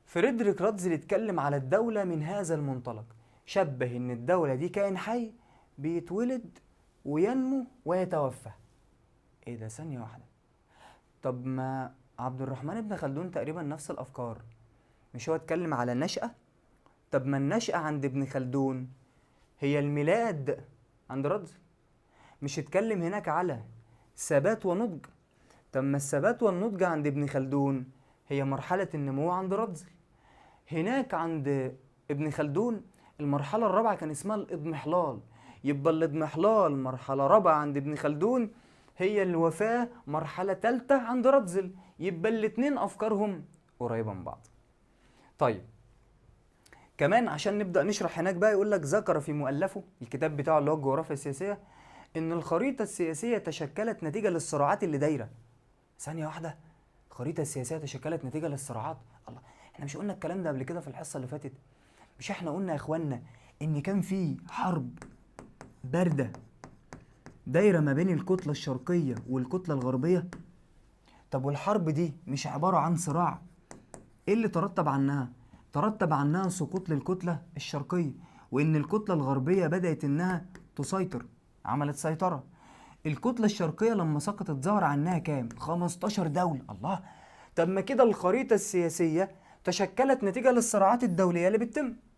فريدريك راتزل اتكلم على الدولة من هذا المنطلق، شبه ان الدولة دي كائن حي بيتولد وينمو ويتوفى. ايه ده؟ ثانية واحدة، طب ما عبد الرحمن بن خلدون تقريبا نفس الافكار، مش هو اتكلم على النشأة؟ طب ما النشأة عند ابن خلدون هي الميلاد عند راتزل، مش اتكلم هناك على ثبات ونضج؟ طب ما الثبات والنضج عند ابن خلدون هي مرحلة النمو عند راتزل. هناك عند ابن خلدون المرحلة الرابعة كان اسمها الاضمحلال، يبقى الاضمحلال مرحلة رابعة عند ابن خلدون هي الوفاة مرحلة تالتة عند راتزل، يبقى الاتنين أفكارهم قريبة من بعض. كمان عشان نبدأ نشرح هناك بقى، يقول لك ذكر في مؤلفه الكتاب بتاعه اللي هو الجغرافيا السياسية إن الخريطة السياسية تشكلت نتيجة للصراعات اللي دايرة. ثانية واحدة، الخريطة السياسية تشكلت نتيجة للصراعات؟ الله، احنا مش قلنا الكلام ده قبل كده في الحصة اللي فاتت؟ مش احنا قلنا يا اخوانا إن كان في حرب باردة دايرة ما بين الكتلة الشرقية والكتلة الغربية؟ طب والحرب دي مش عبارة عن صراع؟ ايه اللي ترتب عنها؟ ترتب عنها سقوط للكتلة الشرقية، وإن الكتلة الغربية بدأت إنها تسيطر، عملت سيطرة. الكتلة الشرقية لما سقطت ظهر عنها كام؟ 15 دولة. الله، طب ما كده الخريطة السياسية تشكلت نتيجة للصراعات الدولية اللي بتتم.